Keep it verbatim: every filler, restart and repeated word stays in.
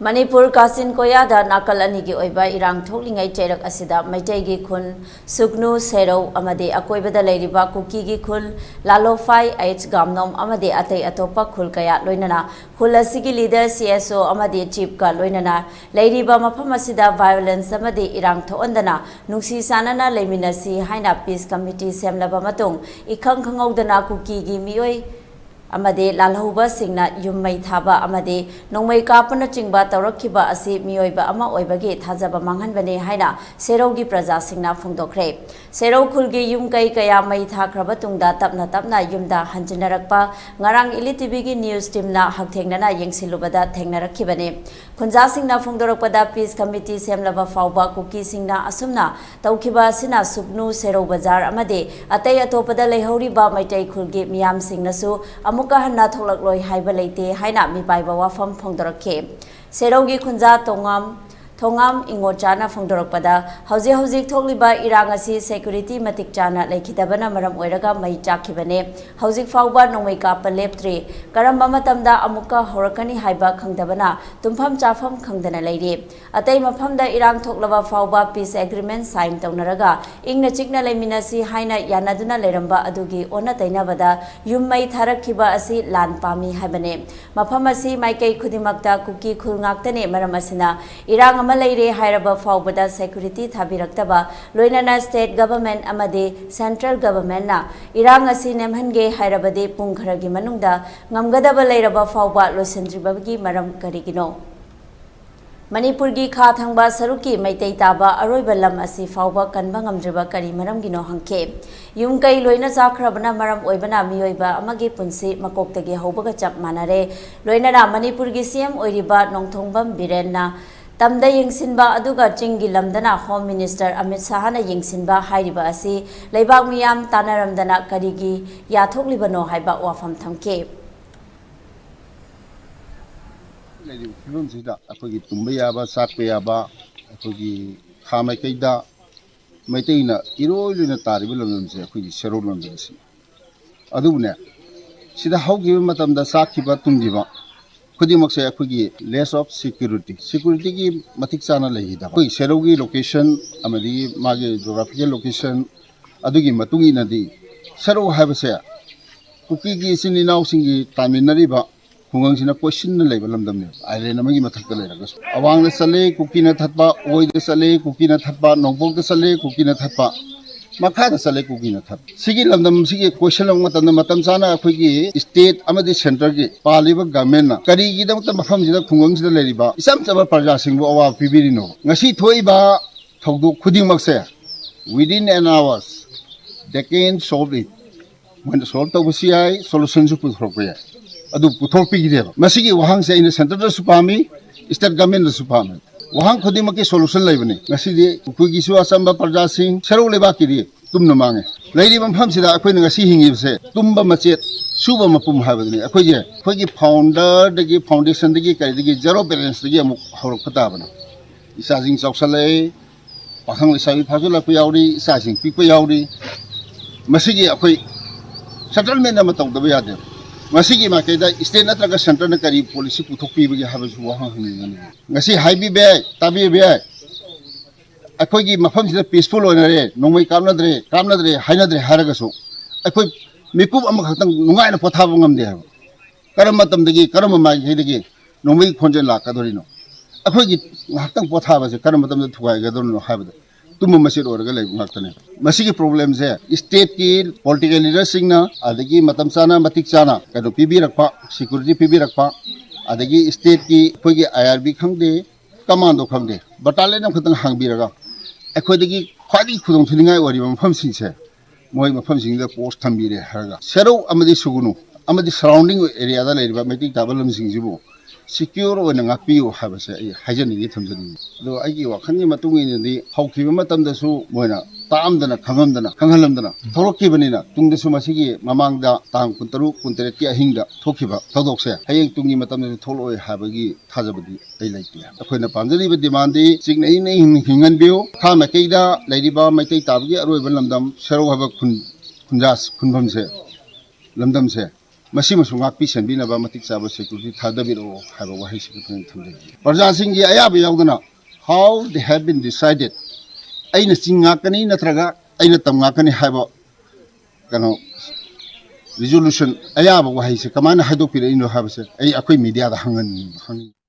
ꯃꯅꯤꯄꯨꯔ ꯀꯥꯆꯤꯟ ꯀꯣꯌꯥꯗ ꯅꯥꯀꯜ ꯑꯅꯤꯒꯤ ꯑꯣꯏꯕ ꯏꯔꯥꯡ ꯊꯣꯛꯂꯤꯉꯩ ꯆꯩꯔꯛ ꯑꯁꯤꯗ ꯃꯩꯇꯩꯒꯤ ꯈꯨꯜ ꯁꯨꯒꯅꯨ, ꯁꯦꯔꯧ ꯑꯃꯗꯤ ꯑꯀꯣꯏꯕꯗ ꯂꯩꯔꯤꯕ ꯀꯨꯀꯤꯒꯤ ꯈꯨꯜ ꯂꯥꯂꯣꯐꯥꯏ ꯑꯩꯆ ꯒꯥꯝꯅꯣꯝ ꯑꯃꯗꯤ ꯑꯇꯩ ꯑꯇꯣꯞꯄ ꯈꯨꯜ ꯀꯌꯥ ꯂꯣꯏꯅꯅ ꯈꯨꯜ ꯑꯁꯤꯒꯤ ꯂꯤꯗꯔ, ꯁꯤ ꯑꯦꯁ ꯑꯣ ꯑꯃꯗꯤ ꯆꯤꯐꯀ ꯂꯣꯏꯅꯅ ꯂꯩꯔꯤꯕ ꯃꯐꯝ ꯑꯁꯤꯗ ꯚꯥꯏꯑꯣꯂꯦꯟꯁ ꯑꯃꯗꯤ ꯏꯔꯥꯡ ꯊꯣꯛꯍꯟꯗꯅ ꯅꯨꯡꯁꯤ ꯆꯥꯟꯅꯅ ꯂꯩꯃꯤꯟꯅꯁꯤ ꯍꯥꯏꯅ ꯄꯤꯁ ꯀꯃꯤꯇꯤ ꯁꯦꯝꯂꯕ ꯃꯇꯨꯡ ꯏꯈꯪ ꯈꯪꯍꯧꯗꯅ ꯀꯨꯀꯤꯒꯤ ꯃꯤꯑꯣꯏ ꯑꯃꯗꯤ ꯂꯥꯜꯍꯧꯕꯁꯤꯡꯅ ꯌꯨꯝ ꯃꯩ ꯊꯥꯕ ꯑꯃꯗꯤ ꯅꯣꯡꯃꯩ ꯀꯥꯞꯄꯅꯆꯤꯡꯕ ꯇꯧꯔꯛꯈꯤꯕ ꯑꯁꯤ ꯃꯤꯑꯣꯏꯕ ꯑꯃ ꯑꯣꯏꯕꯒꯤ ꯊꯥꯖꯕ ꯃꯥꯡꯍꯟꯕꯅꯤ ꯍꯥꯏꯅ ꯁꯦꯔꯧꯒꯤ ꯄ꯭ꯔꯖꯥꯁꯤꯡꯅ ꯐꯣꯡꯗꯣꯛꯈ꯭ꯔꯦ꯫ ꯁꯦꯔꯧ ꯈꯨꯜꯒꯤ ꯌꯨꯝ ꯀꯩ ꯀꯌꯥ ꯃꯩ ꯊꯥꯈ꯭ꯔꯕ ꯇꯨꯡꯗ ꯇꯞꯅ ꯇꯞꯅ ꯌꯨꯝꯗ ꯍꯟꯖꯤꯟꯅꯔꯛꯄ ꯉꯔꯥꯡ ꯏꯂꯤ ꯇꯤꯚꯤꯒꯤ ꯅ꯭ꯌꯨꯁ ꯇꯤꯝꯅ ꯍꯛꯊꯦꯡꯅꯅ ꯌꯦꯡꯁꯤꯜꯂꯨꯕꯗ ꯊꯦꯡꯅꯔꯛꯈꯤꯕꯅꯤ꯫ ꯈꯨꯟꯖꯥꯁꯤꯡꯅ ꯐꯣꯡꯗꯣꯔꯛꯄꯗ ꯄꯤꯁ ꯀꯃꯤꯇꯤ ꯁꯦꯝꯂꯕ ꯐꯥꯎꯕ ꯀꯨꯀꯤꯁꯤꯡꯅ ꯑꯁꯨꯝꯅ ꯇꯧꯈꯤꯕ ꯑꯁꯤꯅ ꯁꯨꯒꯅꯨ, ꯁꯦꯔꯧ ꯕꯖꯥꯔ ꯑꯃꯗꯤ ꯑꯇꯩ ꯑꯇꯣꯞꯄꯗ ꯂꯩꯍꯧꯔꯤꯕ ꯃꯩꯇꯩ ꯈꯨꯜꯒꯤ ꯃꯤꯌꯥꯝꯁꯤꯡꯅꯁꯨ ꯑꯃꯨꯛꯀ ꯍꯟꯅ ꯊꯣꯛꯂꯛꯂꯣꯏ ꯍꯥꯏꯕ ꯂꯩꯇꯦ ꯍꯥꯏꯅ ꯃꯤꯄꯥꯏꯕ ꯋꯥꯐꯝ ꯐꯣꯡꯗꯣꯔꯛꯈꯤ꯫ ꯁꯦꯔꯧꯒꯤ ꯈꯨꯟꯖꯥ ꯇꯣꯉꯥꯝ ꯊꯣꯉꯥꯝ ꯏꯉꯣꯆꯥꯅ ꯐꯣꯡꯗꯣꯔꯛꯄꯗ, ꯍꯧꯖꯤꯛ ꯍꯧꯖꯤꯛ ꯊꯣꯛꯂꯤꯕ ꯏꯔꯥꯡ ꯑꯁꯤ ꯁꯦꯀ꯭ꯌꯨꯔꯤꯇꯤ ꯃꯇꯤꯛ ꯆꯥꯅ ꯂꯩꯈꯤꯗꯕꯅ ꯃꯔꯝ ꯑꯣꯏꯔꯒ ꯃꯩ ꯆꯥꯛꯈꯤꯕꯅꯦ꯫ ꯍꯧꯖꯤꯛ ꯐꯥꯎꯕ ꯅꯣꯡꯃꯩ ꯀꯥꯞꯄ ꯂꯦꯞꯇ꯭ꯔꯤ꯫ ꯀꯔꯝꯕ ꯃꯇꯝꯗ ꯑꯃꯨꯛꯀ ꯍꯧꯔꯛꯀꯅꯤ ꯍꯥꯏꯕ ꯈꯪꯗꯕꯅ ꯇꯨꯝꯐꯝ ꯆꯥꯐꯝ ꯈꯪꯗꯅ ꯂꯩꯔꯤ꯫ ꯑꯇꯩ ꯃꯐꯝꯗ ꯏꯔꯥꯡ ꯊꯣꯛꯂꯕ ꯐꯥꯎꯕ ꯄꯤꯁ ꯑꯦꯒ꯭ꯔꯤꯃꯦꯟ ꯁꯥꯏꯟ ꯇꯧꯅꯔꯒ ꯏꯪꯅ ꯆꯤꯛꯅ ꯂꯩꯃꯤꯟꯅꯁꯤ ꯍꯥꯏꯅ ꯌꯥꯅꯗꯨꯅ ꯂꯩꯔꯝꯕ ꯑꯗꯨꯒꯤ ꯑꯣꯟꯅ ꯇꯩꯅꯕꯗ ꯌꯨꯝ ꯃꯩ ꯊꯥꯔꯛꯈꯤꯕ ꯑꯁꯤ ꯂꯥꯟ ꯄꯥꯝꯃꯤ ꯍꯥꯏꯕꯅꯦ꯫ ꯃꯐꯝ ꯑꯁꯤ ꯃꯥꯏꯀꯩ ꯈꯨꯗꯤꯡꯃꯛꯇ ꯀꯨꯀꯤ ꯈꯨꯜ ꯉꯥꯛꯇꯅꯦ꯫ ꯃꯔꯝ ꯑꯁꯤꯅ ꯏꯔꯥꯡ ꯑꯃ ꯂꯩꯔꯦ ꯍꯥꯏꯔꯕ ꯐꯥꯎꯕꯗ ꯁꯦꯀ꯭ꯌꯨꯔꯤꯇꯤ ꯊꯥꯕꯤꯔꯛꯇꯕ, ꯂꯣꯏꯅꯅ ꯁ꯭ꯇꯦꯠ ꯒꯚꯔꯟꯃꯦꯟꯠ ꯑꯃꯗꯤ ꯁꯦꯟꯇ꯭ꯔꯦꯜ ꯒꯚꯔꯟꯃꯦꯟꯠꯅ ꯏꯔꯥꯡ ꯑꯁꯤ ꯅꯦꯝꯍꯟꯒꯦ ꯍꯥꯏꯔꯕꯗꯤ ꯄꯨꯡ ꯈꯔꯒꯤ ꯃꯅꯨꯡꯗ ꯉꯝꯒꯗꯕ ꯂꯩꯔꯕ ꯐꯥꯎꯕ ꯂꯣꯏꯁꯤꯟꯗ꯭ꯔꯤꯕꯒꯤ ꯃꯔꯝ ꯀꯔꯤꯒꯤꯅꯣ? ꯃꯅꯤꯄꯨꯔꯒꯤ ꯈꯥ ꯊꯪꯕ ꯁꯔꯨꯛꯀꯤ ꯃꯩꯇꯩ ꯇꯥꯕ ꯑꯔꯣꯏꯕ ꯂꯝ ꯑꯁꯤ ꯐꯥꯎꯕ ꯀꯟꯕ ꯉꯝꯗ꯭ꯔꯤꯕ ꯀꯔꯤ ꯃꯔꯝꯒꯤꯅꯣ ꯍꯪꯈꯤ꯫ ꯌꯨꯝ ꯀꯩ ꯂꯣꯏꯅ ꯆꯥꯛꯈ꯭ꯔꯕꯅ ꯃꯔꯝ ꯑꯣꯏꯕꯅ ꯃꯤꯑꯣꯏꯕ ꯑꯃꯒꯤ ꯄꯨꯟꯁꯤ ꯃꯀꯣꯛꯇꯒꯤ ꯍꯧꯕꯒ ꯆꯞ ꯃꯥꯟꯅꯔꯦ꯫ ꯂꯣꯏꯅꯅ ꯃꯅꯤꯄꯨꯔꯒꯤ ꯁꯤ ꯑꯦꯝ ꯑꯣꯏꯔꯤꯕ ꯅꯣꯡꯊꯣꯡꯕꯝ ꯕꯤꯔꯦꯟꯅ ꯇꯝꯗ ꯌꯦꯡꯁꯤꯟꯕ ꯑꯗꯨꯒ ꯆꯤꯡꯒꯤ ꯂꯝꯗꯅ ꯍꯣꯝ ꯃꯤꯅꯤꯁꯇꯔ ꯑꯃꯤꯠ ꯁꯥꯍꯅ ꯌꯦꯡꯁꯤꯟꯕ ꯍꯥꯏꯔꯤꯕ ꯑꯁꯤ ꯂꯩꯕꯥꯛ ꯃꯤꯌꯥꯝ ꯇꯥꯟꯅꯔꯝꯗꯅ ꯀꯔꯤꯒꯤ ꯌꯥꯊꯣꯛꯂꯤꯕꯅꯣ ꯍꯥꯏꯕ ꯋꯥꯐꯝ ꯊꯝꯈꯤ꯫ ꯂꯩꯔꯤꯕ ꯐꯤꯕꯝꯁꯤꯗ ꯑꯩꯈꯣꯏꯒꯤ ꯇꯨꯝꯕ ꯌꯥꯕ, ꯆꯥꯛꯄ ꯌꯥꯕ, ꯑꯩꯈꯣꯏꯒꯤ ꯈꯥ ꯃꯥꯏꯀꯩꯗ ꯃꯩꯇꯩꯅ ꯏꯔꯣꯏ ꯂꯣꯏꯅ ꯇꯥꯔꯤꯕ ꯂꯝꯗꯝꯁꯦ ꯑꯩꯈꯣꯏꯒꯤ ꯁꯦꯔꯧ ꯂꯝꯗꯝꯁꯤꯅꯤ꯫ ꯑꯗꯨꯕꯨꯅꯦ, ꯁꯤꯗ ꯍꯧꯈꯤꯕ ꯃꯇꯝꯗ ꯆꯥꯛꯈꯤꯕ ꯇꯨꯝꯈꯤꯕ ꯈꯨꯗꯤꯡꯃꯛꯁꯦ ꯑꯩꯈꯣꯏꯒꯤ lack of security, securityꯒꯤ ꯃꯇꯤꯛ ꯆꯥꯅ ꯂꯩꯈꯤꯗꯕ, ꯑꯩꯈꯣꯏ ꯁꯦꯔꯧꯒꯤ location ꯑꯃꯗꯤ ꯃꯥꯒꯤ geographical location ꯑꯗꯨꯒꯤ ꯃꯇꯨꯡ ꯏꯟꯅꯗꯤ ꯁꯦꯔꯧ ꯍꯥꯏꯕꯁꯦ ꯀꯨꯀꯤꯒꯤ ꯏꯆꯤꯟ ꯏꯅꯥꯎꯁꯤꯡꯒꯤ ꯇꯥꯃꯤꯟꯅꯔꯤꯕ ꯈꯨꯡꯒꯪꯁꯤꯅ ꯀꯣꯏꯁꯤꯟꯅ ꯂꯩꯕ ꯂꯝꯗꯝꯅꯦꯕ꯫ Island ꯑꯃꯒꯤ ꯃꯊꯛꯇ ꯂꯩꯔꯒꯁꯨ ꯑꯋꯥꯡꯗ ꯆꯠꯂꯦ ꯀꯨꯀꯤꯅ ꯊꯠꯄ, ꯑꯣꯏꯗ ꯆꯠꯂꯦ ꯀꯨꯀꯤꯅ ꯊꯠꯄ, ꯅꯣꯡꯄꯣꯛꯇ ꯆꯠꯂꯦ ꯀꯨꯀꯤꯅ ꯊꯠꯄ, ꯃꯈꯥꯗ ꯆꯠꯂꯦ ꯀꯨꯀꯤꯅ ꯊꯠꯄ꯫ ꯁꯤꯒꯤ ꯂꯝꯗꯝꯁꯤꯒꯤ ꯀꯣꯏꯁꯤꯜꯂꯛꯄ ꯃꯇꯝꯗ ꯃꯇꯝ ꯆꯥꯅ ꯑꯩꯈꯣꯏꯒꯤ state ꯑꯃꯗꯤ centreꯒꯤ ꯄꯥꯜꯂꯤꯕ governmentꯅ ꯀꯔꯤꯒꯤꯗꯃꯛꯇ ꯃꯐꯝꯁꯤꯗ ꯈꯨꯡꯒꯪꯁꯤꯗ ꯂꯩꯔꯤꯕ ꯏꯆꯝ ꯆꯝꯕ ꯄ꯭ꯔꯖꯥꯁꯤꯡꯕꯨ ꯑꯋꯥꯕ ꯄꯤꯕꯤꯔꯤꯅꯣ? ꯉꯁꯤ ꯊꯣꯛꯏꯕ ꯊꯧꯗꯣꯛ ꯈꯨꯗꯤꯡꯃꯛꯁꯦ within an hours they can solve it꯫ ꯃꯣꯏꯅ solve ꯇꯧꯕꯁꯨ ꯌꯥꯏ, solutionꯁꯨ ꯄꯨꯊꯣꯔꯛꯄ ꯌꯥꯏ, ꯑꯗꯨ ꯄꯨꯊꯣꯛꯄꯤꯈꯤꯗꯦꯕ꯫ ꯃꯁꯤꯒꯤ ꯋꯥꯍꯪꯁꯦ ꯑꯩꯅ centreꯗꯁꯨ ꯄꯥꯝꯃꯤ, state governmentꯗꯁꯨ ꯄꯥꯝꯃꯤ꯫ ꯋꯥꯍꯪ ꯈꯨꯗꯤꯡꯃꯛꯀꯤ solution ꯂꯩꯕꯅꯤ꯫ ꯉꯁꯤꯗꯤ ꯑꯩꯈꯣꯏꯒꯤꯁꯨ ꯑꯆꯝꯕ ꯄ꯭ꯔꯖꯥꯁꯤꯡ, ꯁꯦꯔꯧ ꯂꯩꯕꯥꯛꯀꯤꯗꯤ ꯇꯨꯝꯅ ꯃꯥꯡꯉꯦ꯫ ꯂꯩꯔꯤꯕ ꯃꯐꯝꯁꯤꯗ ꯑꯩꯈꯣꯏꯅ ꯉꯁꯤ ꯍꯤꯡꯉꯤꯕꯁꯦ ꯇꯨꯝꯕ ꯃꯆꯦꯠ, ꯁꯨꯕ ꯃꯄꯨꯝ ꯍꯥꯏꯕꯗꯨꯅꯤ꯫ ꯑꯩꯈꯣꯏꯁꯦ ꯑꯩꯈꯣꯏꯒꯤ founderꯗꯒꯤ, foundationꯗꯒꯤ, ꯀꯔꯤꯗꯒꯤ zero balanceꯗꯒꯤ ꯑꯃꯨꯛ ꯍꯧꯔꯛꯄ ꯇꯥꯕꯅꯤ꯫ ꯏꯆꯥꯁꯤꯡ ꯆꯥꯎꯁꯜꯂꯛꯑꯦ, ꯄꯥꯈꯪ ꯂꯩꯁꯥꯕꯤ ꯐꯥꯖꯤꯜꯂꯛꯄ ꯌꯥꯎꯔꯤ, ꯏꯆꯥꯁꯤꯡ ꯄꯤꯛꯄ ꯌꯥꯎꯔꯤ꯫ ꯃꯁꯤꯒꯤ ꯑꯩꯈꯣꯏ settlement ꯑꯃ ꯇꯧꯗꯕ ꯌꯥꯗꯦ꯫ ꯃꯁꯤꯒꯤ ꯃꯥꯏꯀꯩꯗ state ꯅꯠꯇ꯭ꯔꯒ centreꯅ ꯀꯔꯤ policy ꯄꯨꯊꯣꯛꯄꯤꯕꯒꯦ ꯍꯥꯏꯕꯁꯨ ꯋꯥꯍꯪ ꯍꯪꯅꯤꯡꯒꯅꯤ꯫ ꯉꯁꯤ ꯍꯥꯏꯕꯤꯕ ꯌꯥꯏ, ꯇꯥꯕꯤꯕ ꯌꯥꯏ, ꯑꯩꯈꯣꯏꯒꯤ ꯃꯐꯝꯁꯤꯗ peaceful ꯑꯣꯏꯅꯔꯦ, ꯅꯣꯡꯃꯩ ꯀꯥꯞꯅꯗ꯭ꯔꯦ, ꯀꯥꯞꯅꯗ꯭ꯔꯦ, ꯍꯥꯏꯅꯗ꯭ꯔꯦ ꯍꯥꯏꯔꯒꯁꯨ ꯑꯩꯈꯣꯏ ꯃꯤꯀꯨꯞ ꯑꯃꯈꯛꯇꯪ ꯅꯨꯡꯉꯥꯏꯅ ꯄꯣꯊꯥꯕ ꯉꯝꯗꯦ ꯍꯥꯏꯕ꯫ ꯀꯔꯝꯕ ꯃꯇꯝꯗꯒꯤ, ꯀꯔꯝꯕ ꯃꯥꯏꯀꯩꯗꯒꯤ ꯅꯣꯡꯃꯩꯒꯤ ꯈꯣꯟꯖꯦꯜ ꯂꯥꯛꯀꯗꯧꯔꯤꯅꯣ? ꯑꯩꯈꯣꯏꯒꯤ ꯉꯥꯏꯍꯥꯛꯇꯪ ꯄꯣꯊꯥꯕꯁꯦ ꯀꯔꯝꯕ ꯃꯇꯝꯗ ꯊꯨꯒꯥꯏꯒꯗꯧꯔꯤꯅꯣ ꯍꯥꯏꯕꯗ ꯇꯨꯝꯕ ꯃꯆꯦꯠ ꯑꯣꯏꯔꯒ ꯂꯩꯕ ꯉꯥꯛꯇꯅꯦ꯫ ꯃꯁꯤꯒꯤ problemꯁꯦ stateꯀꯤ political leaderꯁꯤꯡꯅ ꯑꯗꯒꯤ ꯃꯇꯝ ꯆꯥꯅ, ꯃꯇꯤꯛ ꯆꯥꯅ ꯀꯩꯅꯣ ꯄꯤꯕꯤꯔꯛꯄ, security ꯄꯤꯕꯤꯔꯛꯄ, ꯑꯗꯒꯤ stateꯀꯤ ꯑꯩꯈꯣꯏꯒꯤ IRB ꯈꯪꯗꯦ, commando ꯈꯪꯗꯦ, battalion ꯑꯃꯈꯛꯇꯪ ꯍꯥꯡꯕꯤꯔꯒ ꯑꯩꯈꯣꯏꯗꯒꯤ ꯈ꯭ꯋꯥꯏꯗꯒꯤ ꯈꯨꯗꯣꯡ ꯊꯤꯅꯤꯡꯉꯥꯏ ꯑꯣꯏꯔꯤꯕ ꯃꯐꯝꯁꯤꯡꯁꯦ ꯃꯣꯏ ꯃꯐꯝꯁꯤꯡꯗ post ꯊꯝꯕꯤꯔꯦ ꯍꯥꯏꯔꯒ ꯁꯦꯔꯧ ꯑꯃꯗꯤ ꯁꯨꯒꯅꯨ ꯑꯃꯗꯤ surrounding areaꯗ ꯂꯩꯔꯤꯕ ꯃꯩꯇꯩ ꯇꯥꯕ ꯂꯝꯁꯤꯡꯁꯤꯕꯨ secure ꯑꯣꯏꯅ ꯉꯥꯛꯄꯤꯌꯨ ꯍꯥꯏꯕꯁꯦ ꯑꯩ ꯍꯥꯏꯖꯅꯤꯡꯉꯤ, ꯊꯝꯖꯅꯤꯡꯉꯤ꯫ ꯑꯗꯣ ꯑꯩꯒꯤ ꯋꯥꯈꯜꯒꯤ ꯃꯇꯨꯡ ꯏꯟꯅꯗꯤ ꯍꯧꯈꯤꯕ ꯃꯇꯝꯗꯁꯨ ꯃꯣꯏꯅ ꯇꯥꯛꯑꯝꯗꯅ, ꯈꯪꯉꯝꯗꯅ, ꯈꯪꯍꯜꯂꯝꯗꯅ ꯊꯣꯛꯂꯛꯈꯤꯕꯅꯤꯅ ꯇꯨꯡꯗꯁꯨ ꯃꯁꯤꯒꯤ ꯃꯃꯥꯡꯗ ꯇꯥꯡ ꯀꯨꯟꯇꯔꯨꯛ, ꯀꯨꯟꯇꯔꯦꯠꯀꯤ ꯑꯍꯤꯡꯗ ꯊꯣꯛꯈꯤꯕ ꯊꯧꯗꯣꯛꯁꯦ ꯍꯌꯦꯡ ꯇꯨꯡꯒꯤ ꯃꯇꯝꯗꯁꯨ ꯊꯣꯛꯂꯛꯑꯣꯏ ꯍꯥꯏꯕꯒꯤ ꯊꯥꯖꯕꯗꯤ ꯑꯩ ꯂꯩꯇꯦ꯫ ꯑꯩꯈꯣꯏꯅ ꯄꯥꯝꯖꯔꯤꯕ demandꯗꯤ ꯆꯤꯡꯅ ꯏꯪꯅ ꯍꯤꯡꯍꯟꯕꯤꯌꯨ꯫ ꯃꯈꯥ ꯃꯥꯏꯀꯩꯗ ꯂꯩꯔꯤꯕ ꯃꯩꯇꯩ ꯇꯥꯕꯒꯤ ꯑꯔꯣꯏꯕ ꯂꯝꯗꯝ ꯁꯦꯔꯧ ꯍꯥꯏꯕ ꯈꯨꯟ, ꯈꯨꯟꯖꯥ, ꯈꯨꯟꯐꯝꯁꯦ, ꯂꯝꯗꯝꯁꯦ ꯃꯁꯤꯃꯁꯨ ꯉꯥꯛꯄꯤ ꯁꯦꯟꯕꯤꯅꯕ ꯃꯇꯤꯛ ꯆꯥꯕ ꯁꯦꯀ꯭ꯌꯨꯔꯤꯇꯤ ꯊꯥꯗꯕꯤꯔꯛꯑꯣ ꯍꯥꯏꯕ ꯋꯥꯍꯩꯁꯤ ꯈꯛꯇꯪ ꯊꯝꯖꯒꯦ꯫ ꯄ꯭ꯔꯖꯥꯁꯤꯡꯒꯤ ꯑꯌꯥꯕ ꯌꯥꯎꯗꯅ, how they have been decided, ꯑꯩꯅ ꯆꯤꯡ ꯉꯥꯛꯀꯅꯤ ꯅꯠꯇ꯭ꯔꯒ ꯑꯩꯅ ꯇꯝ ꯉꯥꯛꯀꯅꯤ ꯍꯥꯏꯕ ꯀꯩꯅꯣ ꯔꯤꯖꯣꯂꯨꯁꯟ, ꯑꯌꯥꯕ ꯋꯥꯍꯩꯁꯦ ꯀꯃꯥꯏꯅ ꯍꯥꯏꯗꯣꯛꯄꯤꯔꯛꯏꯅꯣ ꯍꯥꯏꯕꯁꯦ ꯑꯩ ꯑꯩꯈꯣꯏ ꯃꯤꯗꯤꯌꯥꯗ ꯍꯪꯍꯟꯅꯤꯡꯕ, ꯍꯪꯅꯤꯡꯕ꯫